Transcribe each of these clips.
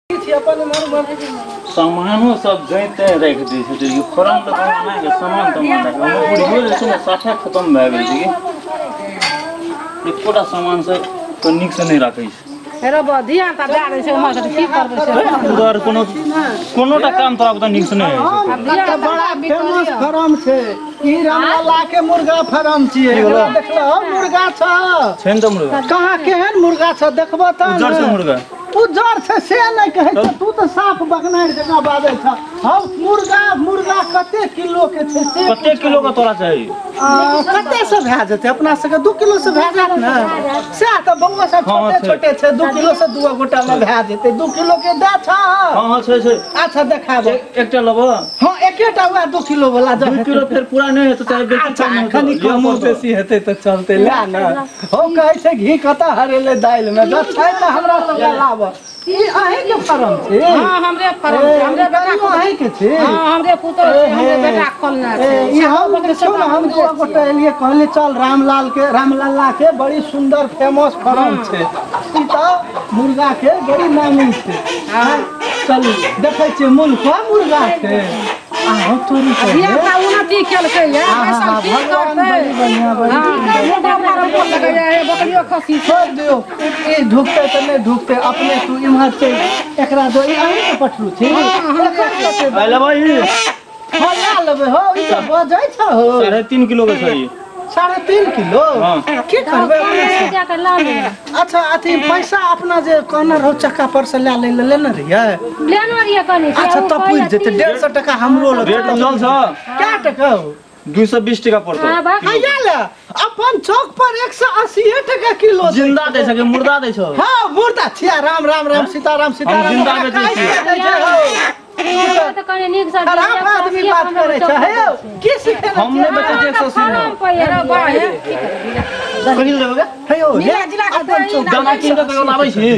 छी अपन उमर सामानो सब जैते राखि दै छै जे फॉर्म तऽ बना के सामान तमान राखि हमर बुढ़ियो जे छै ने साफे खतम भए गेल छै कि एकोटा सामान से तऽ नीक से नहि राखै छै। हेरो धिया पुता दए दै छै उमहर से की करबै से उधर कोनो कोनोटा काम तोरा बुते नीक से नहि होइ छै। बड़ा फेमस फार्म छै ई रामलाला के मुर्गा फार्म छियै। देखलो मुर्गा छ छै ने तऽ मुर्गा कहाँ केहन मुर्गा छ देखबो तऽ उज्जर छै मुर्गा उज्जर छै से नहि कहै छै तू तऽ साफ बकनारि जकाँ बाजै छ। हौ मुर्गा मुर्गा कते किलो के छै से कते किलो के तोरा चाही? कते से भए जेतै अपना सबके 2 किलो से भए जायत ने सएह तऽ बौआ सब छोटे छोटे छै 2 किलो से 2 गोटा मे भए जेतै 2 किलो के दए छ। हँ छै छै। अच्छा देखाबो एकटा लेबो। हँ एकेटा वएह 2 किलो वाला 2 किलो फेर पूरा नहि हेतै चाहे बेसी कनि कमो बेसी हेतै तऽ चलतै लए ने। हौ कहै छै घी कतऽ हरेलै दालि मे जब छै तऽ हमरा सबके लाबऽ। ई अहीं के फार्म छै? हां हमरे फार्म छै हमरे बेटा अहीं के छै। हां हमरे पुतोह छै हमरे बेटा खोलने छै। ई हम देखियौ ने हम दू गोटा एलियै कहलियै चल रामलाल के रामलाला के बड़ी सुंदर फेमस फार्म छै ई तऽ मुर्गा के बड़ी नामी छै। हां चलू देखै छियै मुल्का मुर्गा छै। आ तोरी के धिया पुता उन्नति केलकै ये पैसा की करतै? बढ़िया बढ़िया मुर्गा फार्म खोल लगैया हे बकरियो खस्सी छोड़ दियौ ई ढुकतै तऽ नहि ढुकतै अपने तू इम्हर चलि एकरा दो। ई अहीं के पठरू छी? आ लेबै ई? हँ लए लेबै। हौ ई तऽ बजै छ हौ। 3.5 किलो के छै ई। 3.5 किलो? की करबै? अच्छा अथी पैसा अपना जे कहने रहौ चक्का पर से लए लै लेने रहियै? लेने रहियै कनी। अच्छा तब पुरि जेतै 150 टका हमरो लग। रेट चल छ कै टका हौ? 220 टका पड़तौ। हैया ले अपन चौक पर 180 टका किलो जिंदा दै छै कि मुर्दा दै छौ? हँ मुर्दा छिया। राम राम राम सीताराम सीताराम जिंदा बेचै छियै। खराब आदमी बात करै छै। हे यौ की सिखेने हम नहि बेचै छियै 180 मे। कहिल देबै हे यौ दाना कीन कऽ कहियो लाबै छी?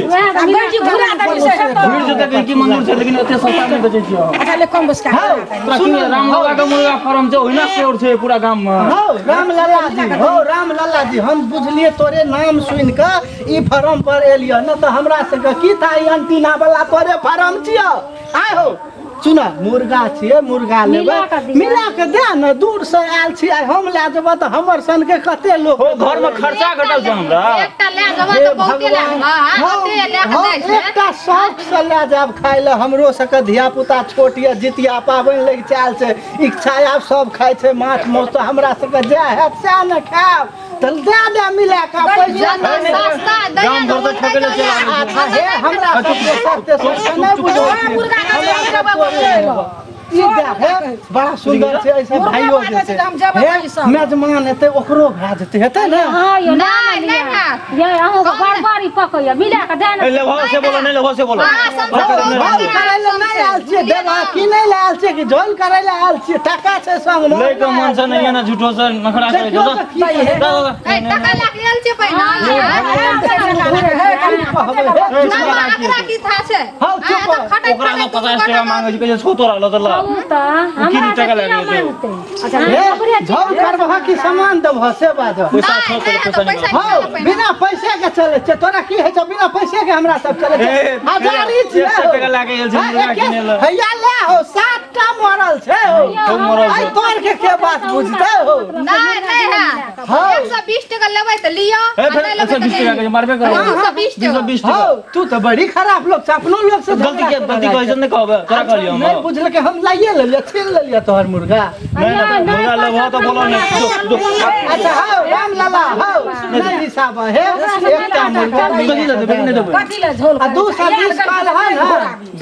घुरि जेतै कहीं की मंजूर छै लेकिन एते सस्ता नहि बेचै छियै। अच्छा ले कम बस का रामलाला के मुर्गा फार्म छै ओहिना शेर छै पूरा गाम मे। हौ रामलाला जी हौ रामलाला जी हम बुझलियै तोरे नाम सुनि कऽ ई फार्म पर एलियै न तऽ हमरा सबके की था ई अंटीना वाला तोरे फार्म छियौ। आय हौ सुन मुर्गा छियै मुर्गा लेबै मिला के दे ने दूर से आयल छी आइ हम लए जेबऽ तऽ हमर सन के कते लोक घर में खर्चा घटल छै हमरा। एकटा लए जेबऽ तऽ बहुते लए जेबऽ। एकटा शौक से लए जायब खाय लए हमरो सबके धिया पुता छोट यऽ जितिया पाबनि लग आयल छै इच्छा आब सब खाइ छै माछ मांस तऽ हमरा सबके जएह हैत सएह ने खायब तऽ दए दे मिला कऽ पैसा। अच्छा हे हमरा सबके सस्ते सस्ते नहि बुझै ई बड़ा सुंदर छै ऐसे भाइयो जे छै हे मेजमान हेतै ओकरो भए जेतै हेतै ने? हां यौ नहि नहि ये अहूँ के बड़बड़ी पकैया मिला के दे ने। लेबो से बोलो नहि लेबो से बोलो। झोल करै लए नहि आयल छियै देबा की नहि लए आयल छियै कि झोल करै लए आयल छियै? टका छै संग मे लै के मन छै नहि ने झूठो से नखरा करै छै। ए टका लए के आयल छियै पहिने ना की था छै। हौ चुप ओकरा लग 50 टका मांगै छै कहै छै छौ तोरा लग तऽ ला। हमरा टका लागि गेल। अच्छा झोल करबह कि सामान देबह से बाजह? हौ बिना पैसे के चलै छै तोरा की होइ छौ? बिना पैसे के हमरा सब चलै छै। हजारी छियै टका लागि गेल छै मुर्गा किनै लए। हैया ले हौ 7टा मरल छै हौ। आइ तोर के के बात बुझतै हौ? नहि नहि है 120 टका लेबै तऽ लिअ आ नहि लेबै तऽ 120 टका के मारबे करब। 220 टका। हौ तू तऽ बड़ी खराब लोग छै अपनो लोग से गलती के गलती कहै छै नहि कहबै तोरा कहलियै हम नहि बुझलकै हम लाइए लेलियै छीन लेलियै तोहर मुर्गा। नहि मुर्गा लेबह तऽ बोलो नहि। अच्छा हौ रामलाला हौ नहि हिसाब हे एकटा मुर्गा कथी ले देबै नहि देबै कथी ले झोल आ 220 काल है ने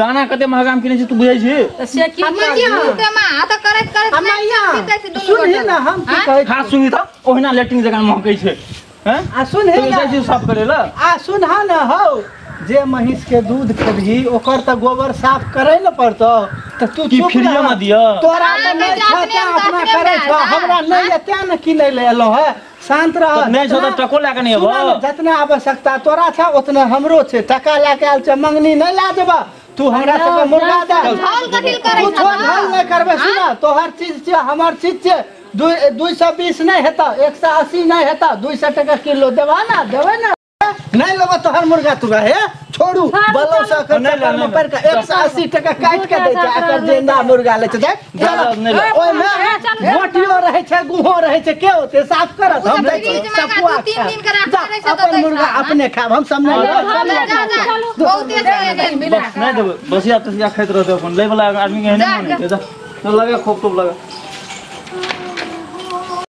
दाना कते महगा मे किनै छी तू बुझै छी? से की तऽ करैत करैत सुनही ने हम की कहै हां सुनही तऽ ओहिना लेटरिन जकाँ महकै छै। हैं आ सुनही ने जाइ छी साफ करै लए। आ सुनह ने हौ जे महींस के दूध खेबही ओकर तऽ गोबर साफ करै ने पड़तौ तऽ तू की फ्रीए मे दिअ? तोरा तऽ नहि छौ तें अपना करै छौ हमरा नहि यऽ तें ने किनै लए एलहुँ हेँ। शांत रह नहि छौ तऽ टको लए कऽ नहि अयबह। जितना आवश्यकता तोरा छौ उतना हमरो छै। टका लए कऽ आयल छै मंगनी नहि लए जेबह तू हमरा सबके मुर्गा दे। कुछो झोल नहि करबै। सुन तोहर चीज छियै हमर चीज छियै 220 नहि हेतौ 180 नहि हेतौ 200 टका किलो देबह ने? देबै ने? नहीं लेबो तोहर मुर्गा तुर्गा हे छोड़ू बलो से कर में पर 180 टका काट के दे छै एकर जिंदा मुर्गा ले छै चल ओय में गोटियो रहे छै गुहो रहे छै के होते साफ करत हम दै छी सपुआ 3 दिन के राख रहे छै अपन मुर्गा अपने खाब हम सब नहीं बहुते छै नहीं देबै बसिया तसिया खाइत रहतै अपन लै वाला आदमी के नहीं मानै छै जा चल लगा खोप टोप लगा।